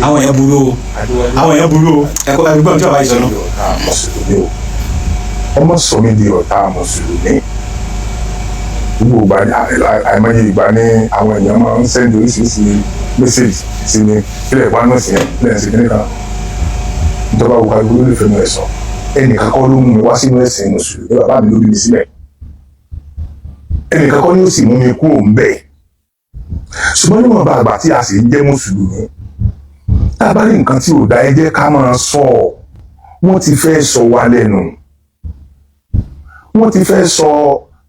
Àwọn èèyàn burú o, àwọn èèyàn burú o. Ẹ̀kọ́ ẹgbẹ́ tí bàbá yìí sọ náà. Ọ̀tá mùsùlùmí o, ọmọ sọ mí di ọ̀tá mùsùlùmí. Gbogbo ìgbà ní àìmọye ìgbà ní àwọn èèyàn máa ń send oríṣiríṣi message sí mi, kílẹ̀ ìpanu ẹ̀sìn yẹn, kílẹ̀ ẹ̀sìn kíní kan. Ìjọba wo kálukú ló lè fẹ́ nu ẹ̀ sọ. Ẹnìkan kọ́ ló mú mi wá sínú ẹ̀sìn mùsùlùmí, bàbá mi ló bí mi sílẹ̀. Ẹnìkan kọ́ ni ó sì mú mi kúrò ń bẹ̀. Ṣùgbọ́n níwọ̀n bá àgbà tí a sì ń jẹ́ mùsùlùmí, tá a bá rí nǹkan tí ò dá, ẹ jẹ́ ká máa sọ ọ́. Wọ́n ti fẹ́ sọ wa lẹ́nu, wọ́n ti fẹ́ sọ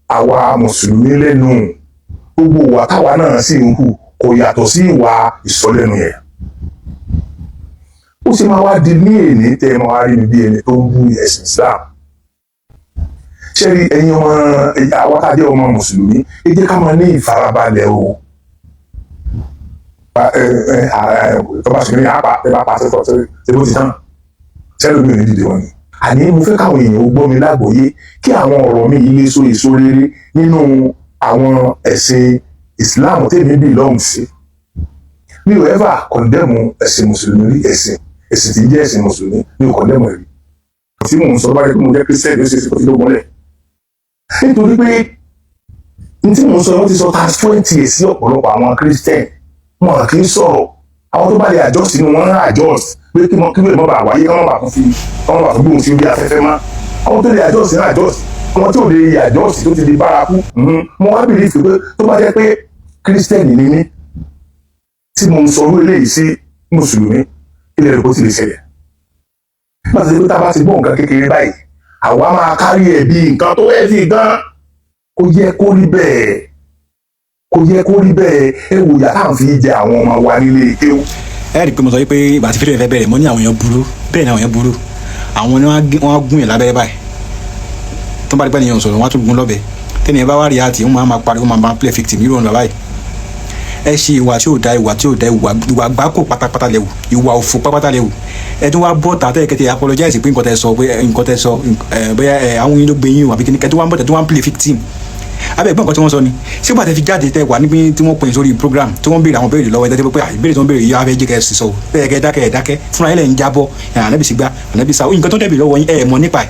àwa mùsùlùmí lẹ́nu. Gbogbo ìwà táwa náà sì ń hù kò yàtọ̀ sí ìwà ìsọlẹ́nu yẹn. Ó sì máa wá di ní èní tẹ́ ẹ máa wá rí mi bí ẹni tó ń bú ẹ̀sìn Islam. Ṣé rí ẹ̀yin ọmọ àwa tá a jẹ́ ọmọ mùsùlùmí, ẹ jẹ́ ká máa ní ìfarabalẹ̀ o. Tó bá ṣe ní àpá ẹ bá pa sẹ́tọ̀ ṣe bó ti tán sẹ́lómi ò ní dìde wọn ni. Àní mo fẹ́ káwọn èèyàn ó gbọ́ mi lágbòóyé, kí àwọn ọ̀rọ̀ mi yìí lè so èso rere nínú àwọn ẹ̀sìn Islam tèmi belong sí. Mi ò ever condemn ẹ̀sìn mùsùlùmí rí. Ẹ̀sìn tí ń jẹ́ ẹ̀sìn mùsùlùmí, mi ò condemn ẹ̀ rí. Tí mò ń sọ bá yẹ kí mo jẹ́ Christian, ó ṣe é ṣe kó ti dógun lẹ̀, nítorí pé n tí mò ń sọ, wọ́n ti sọ times 20 sí ọ̀pọ̀lọpọ̀ àwọn Christian, wọn kì í sọ̀rọ̀. Àwọn tó bá lè adjust inú wọn ń adjust pé kí wọ́n kí wọ́n bá wáyé, kí wọ́n bá tún fi kí wọ́n bá tún gbóhùn sí orí afẹ́fẹ́ mọ́. Àwọn tó lè adjust ní adjust, àwọn tí ò lè adjust tó ti di bárakú. Mo wá believe pé tó bá jẹ́ pé Christian ni mí tí mo ń sọ orú eléyìí sí mùsùlùmí, kí lè rò kó ti lè ṣẹlẹ̀? Nígbà tó ṣe pé tá a bá ti gbọ́ nǹkan kékeré báyìí, àwa máa kárí ẹ̀ bí nǹkan tó ẹ̀ fi gan. Kò yẹ kó rí bẹ́ẹ̀, kò yẹ kó rí bẹ́ẹ̀. Ẹ wò yà tá à ń fi jẹ àwọn ọmọ wa nílé kéwú. Ẹ rí i pé mo sọ pé ìgbà tí fídíò yẹn fẹ́ bẹ̀rẹ̀, mo ní àwọn èèyàn burú. Bẹ́ẹ̀ ni àwọn èèyàn burú. Àwọn ni wọ́n á gún yẹn lábẹ́rẹ́ báyìí, tó bá rí pé ènìyàn sọ̀rọ̀, wọ́n á tún gún lọ́bẹ. Tẹ́nìyẹn bá wá rí àti wọ́n máa pariwo, máa máa play victim. Irú ọ̀nà báyìí, ẹ ṣe ìwà tí ò da, ìwà tí ò da, ìwà gbáko pátápátá lẹ́wù, ìwà òfò pátápátá lẹ́wù. Ẹ tún wá bọ́ tàtẹ́ kẹ́tẹ́ apologize pé nǹkan tẹ́ sọ, pé nǹkan tẹ́ sọ ẹ, bóyá ẹ àwọn yín ló gbé yín o àbí kíní. Kẹ́ tún wá ń bọ̀, tẹ́ tún wá ń play victim. Abẹ́ ẹ̀gbọ́n nǹkan tí wọ́n sọ ni sígbà tẹ́ fi jáde, tẹ́ wà níbi tí wọ́n pè sórí program, tí wọ́n béèrè àwọn béèrè lọ́wọ́ ẹ, tẹ́ pé ìbéèrè tí wọ́n béèrè yìí á fẹ́ jẹ́ kẹ́ ẹ sì sọ bẹ́ẹ̀, kẹ́ dákẹ́, ẹ dákẹ́ fúnra yín lẹ̀ ń jábọ́. Ànábì sì gbá, ànábì sá, nǹkan tó dẹ̀ béèrè lọ́wọ́ yín, ẹ mọ̀ nípa ẹ̀.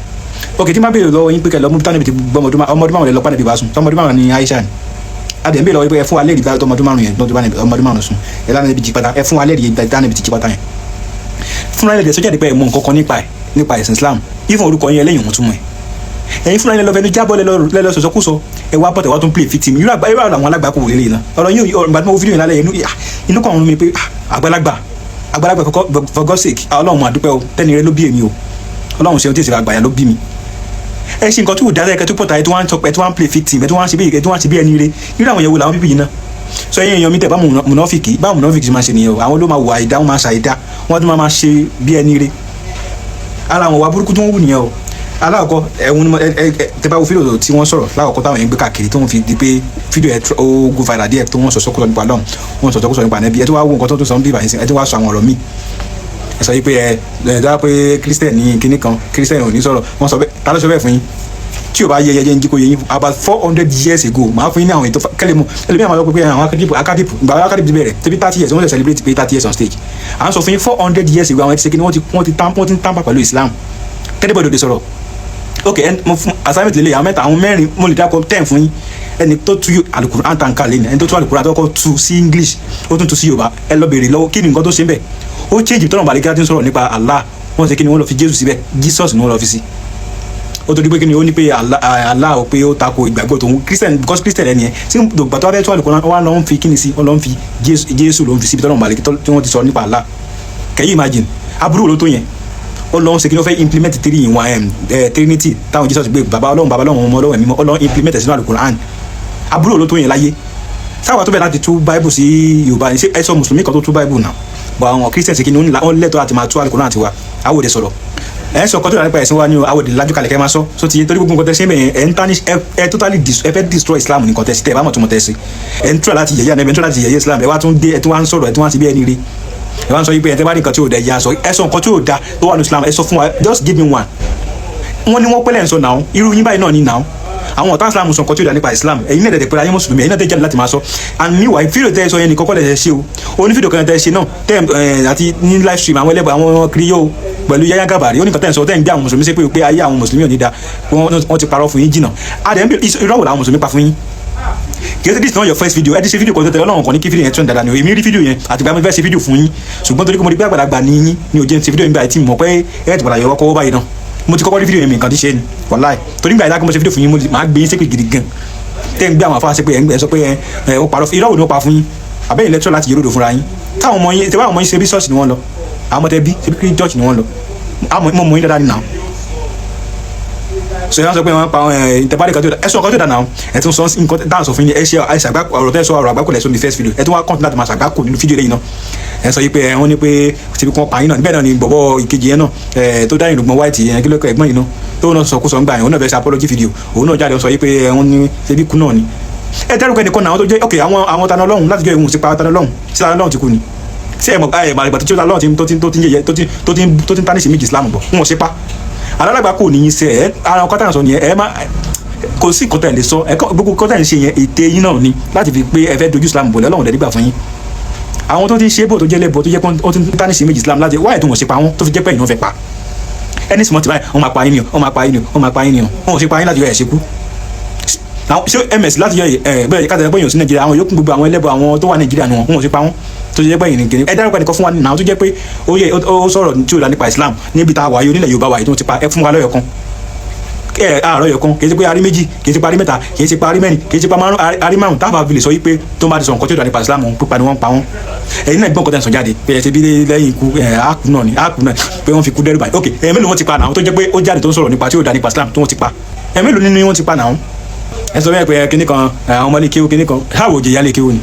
Ok, tí má béèrè lọ́wọ́ yín pé kẹ́ lọ mú tánàbì ti gbọ́ ọmọdún 5 lẹ lọ pánàbì bá sùn, tọmọdún 5 ni Aisha ni. Adẹ̀ ń béèrè lọ́wọ́ yín pé ẹ fún wa lẹ́rìí tọmọdún 5 yẹn tó bá ọmọdún 5 sùn, ẹ lánàá ibi jí pátá, ẹ fún wa lẹ́rìí tánàbì ti jí pátá yẹn. Fúnra yín lẹ̀ sọ́jà dípẹ́ ẹ mọ̀ nǹkan kan nípa ẹ̀, nípa ẹ̀sìn Islam. Even orúkọ yín ẹlẹ́yìn òun túmọ̀ ẹ̀. Ẹ̀yin fúnra yín lọ fẹnu jábọ́ lẹ́lọ́ sọ̀sọ́kúsọ. Ẹ wá bọ̀tẹ̀, wá tún play victim. Irú àgbà, irú àwọn alágbàkú wò lélẹ́yìn náà. Ọ̀rọ̀ yín, ìgbà tí mo wo fídíò yẹn lálẹ́, inú kan rún mi pé àgbàlagbà, àgbàlagbà, for God's sake. Ọlọ́run àdúpẹ́ o, tẹ́ni rẹ ló bí èmi o. Ọlọ́run ṣeun tí èsì àgbàyà ló bí mi. Ẹ ṣe nǹkan tí kò dára, ẹ tó pọ̀tà, ẹ tó wá ń sọ, ẹ tó wá ń play victim, ẹ tó wá ń ṣe bí, ẹ tó wá ń ṣe bí ẹni rẹ. Irú àwọn yẹn wo làwọn pípì yìí náà sọ? Ẹ̀yin èèyàn mi, tẹ̀ bá mùnàfíkì, bá mùnàfíkì máa ṣe nìyẹn o. Àwọn ló máa wà àìdá, wọn máa ṣàìdá, wọn tún máa ṣe bí ẹni rẹ. Ara àwọn wà burúkú tó ń wù nìyẹn o. Alákọ̀ọ́kọ́ ẹ̀hún ni ẹ tẹ́ bá wo fídíò tí wọ́n sọ̀rọ̀ lákọ̀ọ́kọ́ táwọn yẹn gbé káàkiri, tó ń fi di pé fídíò ẹ̀ ó go viral díẹ̀, tó wọ́n sọ sọ́kùsọ nípa lọ́hùn, wọ́n sọ sọ́kùsọ nípa Ànábì. Ẹ tó wá wo nǹkan tó tún sọ ń bí ìbàyẹn sí, ẹ tó wá sọ àwọn ọ̀rọ̀ míì. Ẹ sọ yìí pé ẹ dá pé Christian ní kinní kan, Christian ò ní sọ̀rọ̀. Wọ́n sọ bẹ́ẹ̀, ta ló sọ bẹ́ẹ̀ fún yín? Tí o bá yẹ yẹyẹ ń jí kó yẹ yín, about 400 years ago, màá fún yín ní àwọn ètò kẹlẹ mu. Ẹlòmíràn máa sọ pé àwọn akadìpù, akadìpù ìgbà wọn, akadìpù ti bẹ̀rẹ̀ tẹbi 30 years, wọ́n lè celebrate pé 30 years on stage. À ń sọ fún yín, 400 years ago, àwọn ti ṣe kí ni, wọ́n ti ń tamper pẹ̀lú Islam tẹ́lẹ̀bọ̀dọ̀ òde sọ̀rọ̀. Ok, mo fún assignment lélẹ̀, àwọn mẹ́ta, àwọn mẹ́rin, mo lè dákọ̀ 10 fún yín. Ẹni tó tú Alukuran tanka lẹ́nu, ẹni tó tú Alukuran tó kọ́ tú sí English, ó tún tú sí Yorùbá. Ẹ lọ béèrè lọ́wọ́ kí ni nǹkan tó ṣe ń bẹ̀. Ó change tọ́nà balẹ̀ tí ń sọ̀rọ̀ nípa Allah, wọ́n ṣe kí ni, wọ́n lọ fi Jésù síbẹ̀, Jesus ni wọ́n lọ fi sí. Ó tó di pé kí ni, ó ní pé Allah ò pé ó tako ìgbàgbọ́ tòun Christian, because Christian ẹni yẹn tí gbàtọ́ abẹ́ tó Alukuran, wọ́n lọ ń fi kí ni sí, wọ́n lọ ń fi Jésù ló ń fi síbi tọ́nà balẹ̀ tí wọ́n ti sọ nípa Allah. Can you imagine? Aburú ló tó yẹn. Ó lọ ń ṣe kí ni, ó fẹ́ implement three in one Trinity táwọn Jesus gbé, baba Ọlọ́run, baba Ọlọ́run, ọmọ Ọlọ́run, ẹ̀mí mọ́. Ó lọ implement ẹ̀ sínú Alukuran. Aburú ló tó yẹn láyé. Sáwà tó bẹ̀ láti tú Bible sí Yorùbá, ṣé ẹ sọ mùsùlùmí kan tó tú Bible náà? Bọ̀ àwọn Christians kí ni, wọ́n lẹ́tọ̀ọ́ àti máa tú Alukuran àti wa. Àwọn òde sọ̀rọ̀, ẹ ń sọ kọ́tù nípa ẹ̀sìn wa ni o. Àwọn òde lajú kalẹ̀ kẹ́ máa sọ so ti yé, torí gbogbo nǹkan tẹ́ ṣe bẹ́ẹ̀, ẹ̀ ń tarnish ẹ totally, ẹ fẹ́ destroy Islam ní nǹkan tẹ́ sí. Tẹ́ ẹ bá mọ̀ tó mọ̀ tẹ́ sí, ẹ ń try láti yẹ̀yẹ́ ẹ ń try láti yẹ̀yẹ́ Islam. Ẹ wá tún dé, ẹ tún wá ń sọ̀rọ̀, ẹ tún wá ń ṣe bí ẹni rí. Ẹ wá ń sọ yí pé ẹ tẹ́ bá ní nǹkan tí ò da, ẹ yà sọ. Ẹ sọ nǹkan tí ò da tó wà ní Islam, ẹ sọ fún wa. Just give me one. Wọ́n ní wọ́n pẹ́lẹ́ ń sọ náà. Irú yín báyìí náà ní náà. Àwọn ọ̀tá Islam sọ nǹkan tí ó dá nípa Islam. Ẹ̀yin náà dẹ̀ pé ayé mùsùlùmí, ẹ̀yin náà dẹ̀ jáde láti máa sọ. And meanwhile, fídíò tẹ́ ẹ sọ yẹn nìkan kọ́ lẹ̀ ṣe o. Oní fídíò kan tẹ́ ẹ ṣe náà tẹ́ ẹ àti ní live stream àwọn ẹlẹ́bọ̀, àwọn kiriyó pẹ̀lú Yahya Gabari, ó ní nǹkan tẹ́ ẹ sọ, tẹ́ ẹ ń gbé àwọn mùsùlùmí sí pé ayé àwọn mùsùlùmí ò ní da, wọ́n ti parọ́ fún yín jìnnà. Adẹ̀ ń bẹ irọ́ wò làwọn mùsùlùmí pa fún yín? Kì í ṣe, this is not your first video. Ẹ ti ṣe fídíò kan tó tẹ̀lé. Ọlọ́run kan ní kí fídíò yẹn tún dáadáa ni o. Èmi rí fídíò yẹn àti ìgbà mi fẹ́ ṣe fídíò fún yín, ṣùgbọ́n torí pé mo rí pé àgbàlagbà ní yín ní òjé ṣe fídíò yín báyìí tí mo mọ̀ pé ẹ ti padà yọ ọkọ̀ báyìí náà. Mo ti kọ́kọ́ rí fídíò yẹn, mi nǹkan ti ṣe ni wàláì, torí nígbà yìí láti mo ṣe fídíò fún yín, mo máa gbé yín ṣépè gidi gan. Tẹ́ ń gbé àwọn afáà ṣépè, ẹ̀ ń sọ pé ẹ ó parọ́. Irọ́ wo ni ó pa fún yín? Àbẹ́yìn lẹ́tọ́ láti yẹrọ̀dọ̀ fúnra yín. Táwọn ọmọ yín, tẹ́wọ́ àwọn ọmọ yín, ṣe bí ṣọ́ọ̀ṣì ni wọ́n lọ. Àwọn ọmọ tẹ bí, ṣe bí church ni wọ́n lọ. Mo mọ̀ yín dáadáa ni náà. So yẹn sọ pé wọ́n pa ẹ ìtẹ̀bárí kan tó ẹ sọ kan tó dà náà. Ẹ tún sọ nǹkan dáhùn sọ fún yín. Ẹ ṣe ẹ ṣàgbákò ọ̀rọ̀ tẹ́ sọ, ọ̀rọ̀ àgbákò lẹ̀ sọ ní first video. Ẹ tún wá kọ́ńtún láti máa ṣàgbákò nínú fídíò lẹ́yìn náà. Ẹ sọ yìí pé ẹ wọ́n ní pé tìbí kan pa yín náà. Bẹ́ẹ̀ náà ni bọ̀bọ̀ ìkejì yẹn náà, ẹ tó dá ìrùngbọ̀n white yẹn, kí ló kọ ẹ̀gbọ́n yìí náà tó náà sọ kó sọ ń gbà yẹn, òun náà fẹ́ ṣe apology video. Òun náà jáde sọ yìí pé ẹ wọ́n ní ṣebí kú náà ni. Ẹ dárúkọ ẹnìkan náà tó jẹ́ ok. Àwọn Tani Olohun láti jọ ìwọ̀n sí pa Tani Olohun sí. Tani Olohun ti kú ni. Ṣé ẹ mọ̀ ẹ mọ̀ àgbà tó tí Olohun tó ti tó ti ń yẹ tó ti ń tánìsì méjì Islam bọ̀, wọn ò ṣe pa alálàgbà kò ní í ṣe ẹ. Ara ọkọ táwọn sọ nìyẹn. Ẹ má kò sí nǹkan tẹ̀ lè sọ ẹ gbogbo nǹkan tẹ̀ ń ṣe yẹn, ète yín náà ni láti fi pé ẹ fẹ́ dojú Islam bọ̀lẹ́. Ọlọ́run dẹ̀ nígbà fún yín. Àwọn tó ti ń ṣe bò, tó jẹ́ lẹ́bọ̀, tó jẹ́ pé ó ti ń tánìsì méjì Islam láti wáyé tó wọ́n ṣe pa wọ́n, tó fi jẹ́ pé ìyẹn fẹ́ pa ẹni sì mọ́ ti báyìí, wọ́n máa pa yín ni o, wọ́n máa pa yín ni o, wọ́n máa pa yín ni o. Wọ́n ò ṣe pa yín láti yọ ẹ̀ ṣe kú. Ṣé ms láti yọ ẹ bẹ́ẹ̀ ká tẹ̀lé pé èèyàn sí Nàìjíríà, àwọn yòókù, gbogbo àwọn ẹlẹ́bọ̀, àwọn tó wà Nàìjíríà ni wọn ò ṣe pa wọ́n, tó jẹ́ pé èyàn nìkan. Ẹ dárúkọ ẹnìkan fún wa nínú àwọn tó jẹ́ pé ó yẹ ó sọ̀rọ̀ tí ó dá nípa Islam níbi tá a wà yìí, onílẹ̀ Yorùbá wà yìí, tó ti pa. Ẹ fún wa lọ́yọ̀ kan. Ẹ àárọ̀ yọ̀ kan. Kì í ṣe pé arí méjì, kì í ṣe pé arí mẹ́ta, kì í ṣe pé arí mẹ́rin, kì í ṣe pé arí márùn tábà fi lè sọ yìí pé tó bá ti sọ nǹkan tí ó dá nípa Islam, pípa ni wọ́n pa wọ́n. Ẹ̀yin náà gbọ́n nǹkan tẹ̀ ń sọ jáde pé ẹ ṣe bí lẹ́yìn ikú ẹ̀ áàkú náà ni, áàkú náà pé wọ́n fi kú dẹ́rù báyìí. Ok, ẹ̀ mélòó wọ́n ti pa náà tó jẹ́ pé ó jáde tó ń sọ̀rọ̀ nípa tí ó dá nípa Islam tó wọ́n ti pa? Ẹ̀ mélòó nínú wọ́n ti pa náà? Ẹ sọ bẹ́ẹ̀ pé kinní kan, àwọn ọmọ lè kéwú kinní kan, àwọn òjìyà lè kéwú ni,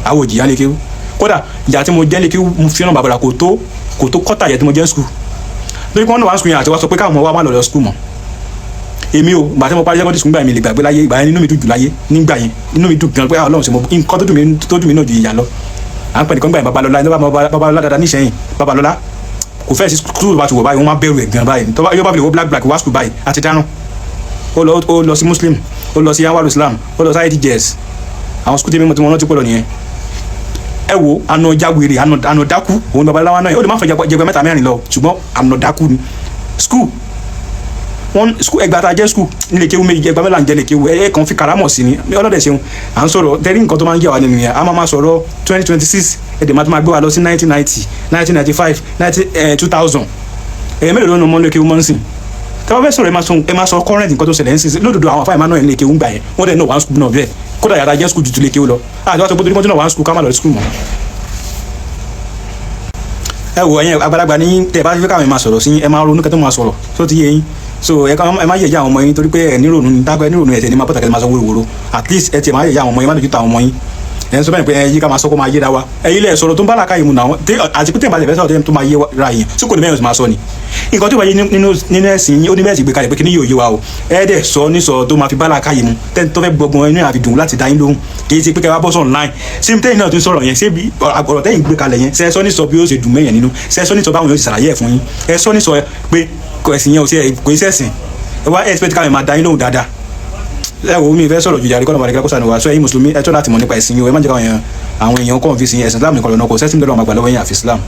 àwọn òjìyà lè kéwú. Kódà ìyà tí mo jẹ́ lè kéwú, mo fi hàn bàbàrà kò tó kọ́tà ìyà tí mo jẹ́ school, lórí pé wọ́n náà wá school yẹn àti wá sọ pé káwọn ọmọ wa má lọ lọ school mọ́. Èmi o, gbà tí mo parí secondary school gbà mí lè gbàgbé láyé. Ìgbà yẹn inú mi dùn jù láyé. Nígbà yẹn inú mi dùn gan pé Ọlọ́run ṣe mo nǹkan tó dùn mí náà ju ìyà lọ. À ń pè nìkan gbà yẹn Babalọlá, ẹni Babalọlá dáadáa níṣẹ́yìn. Babalọlá kò fẹ́ sí school bá ti wọ̀ báyìí, wọ́n máa bẹ̀rù ẹ̀ gan báyìí. Tó bá yóò bá fi lè wọ black black wá school báyìí àti dáná. Ó lọ sí Muslim, ó lọ sí Anwar Islam, ó lọ sí IDJS. Àwọn school tí mímọ tí wọ́n rántí pọ̀ lọ nìyẹn. Ẹ wo àna jáwèrè, àna dákú òun babaláwa náà. Ó lè má fẹ́ jẹgbẹ́ mẹ́ta mẹ́rin lọ, ṣùgbọ́n àna dákú ni school wọn. School ẹgbàá tá a jẹ́ school nílé kéwú méjì, ẹgbàá mẹ́la ń jẹ́ lè kéwú. Ẹ kàn fi karamọ̀ sí ni. Ọlọ́dẹ̀ ṣeun. À ń sọ̀rọ̀ tẹ́rí nǹkan tó máa ń jẹ́ wa nínú yẹn. A máa sọ̀rọ̀ 2026, ẹ̀dẹ̀ máa tún máa gbé wa lọ sí 1990, 1995, ninety 2000. Ẹ̀yẹ mélòó ló ń mọ́ lé kéwú mọ́ ń sìn? Tẹ́ bá fẹ́ sọ̀rọ̀, ẹ máa sọ current nǹkan tó ṣẹlẹ̀ ń sìn. Lódodo, àwọn afáìmá náà lè kéwú ń gbà yẹn, wọ́n dẹ̀ náà wà ń school náà bẹ́ẹ̀. Kódà yàrá jẹ́ school ju lè kéwú lọ. Àti wọ́n sọ pé torí mọ́tò náà wà ń school, ká má lọ school mọ́. Ẹ wò, ẹ̀yin àgbàlagbà ní tẹ́ bá fẹ́ káwọn máa sọ̀rọ̀ sí, ẹ máa ronú kẹ́ tó máa sọ̀rọ̀ tó ti yé yín. So ẹ má yẹ̀yẹ́ àwọn ọmọ yín, torí pé ẹ nírònú ní tágbẹ́ nírònú ẹ̀ tẹ̀ ní máa pàtàkì máa sọ wóróworó. At least ẹ tiẹ̀ máa yẹ̀yẹ́ àwọn ọmọ yín, má dojú ta àwọn ọmọ yín. Ẹ ń sọ bẹ́ẹ̀ pé ẹ yí ká máa sọ kó máa yéra wa. Ẹ yí lẹ̀ sọ̀rọ̀ tó ń bá làákàyè mu náà àti pé tẹ̀ bá tẹ̀ fẹ́ sọ̀rọ̀ tó máa yé ra yẹn tí kò ní mẹ́rin máa sọ ni nǹkan tó bá yé nínú ẹ̀sìn yín. Ó ní bẹ́ẹ̀ sì gbé kalẹ̀ pé kí ni yóò yé wa o. Ẹ dẹ̀ sọ ní sọ tó máa fi bá làákàyè mu, tẹ́ni tó fẹ́ gbọ́gbọ́n inú àfi dùn láti dá yín lóhùn. Kì í ṣe pé kẹ́ wá bọ́ sọ̀ online. Ṣé tẹ́yìn náà tún sọ̀rọ̀ yẹn? Ṣé bí ọ̀rọ̀ tẹ́yìn gbé kalẹ̀ yẹn, ṣe é sọ ní sọ bí ó ṣe dùn mẹ́yàn nínú? Ṣe é sọ ní sọ báwọn yóò ṣe ṣàlàyé ẹ̀ fún yín? Ẹ sọ ní sọ pé kò ẹ̀sìn yẹn ò ṣe kò í ṣẹ̀sìn. Ẹ wá expect káwọn máa dá yín lóhùn dáadáa. Ẹ wo, mi fẹ́ sọ̀rọ̀ jù jàre. Kọ́nà bàdìgá kó sànù wá sọ. Ẹ̀yin mùsùlùmí, ẹ tọ́ láti mọ̀ nípa ẹ̀sìn yín o. Ẹ má jẹ́ káwọn èèyàn, àwọn èèyàn kàn fi sin ẹ̀sìn Islam nìkan lọ́nà. Kò sẹ́sìn lọ́dọ̀ àwọn àgbà lọ́wọ́ yẹn àfi Islam.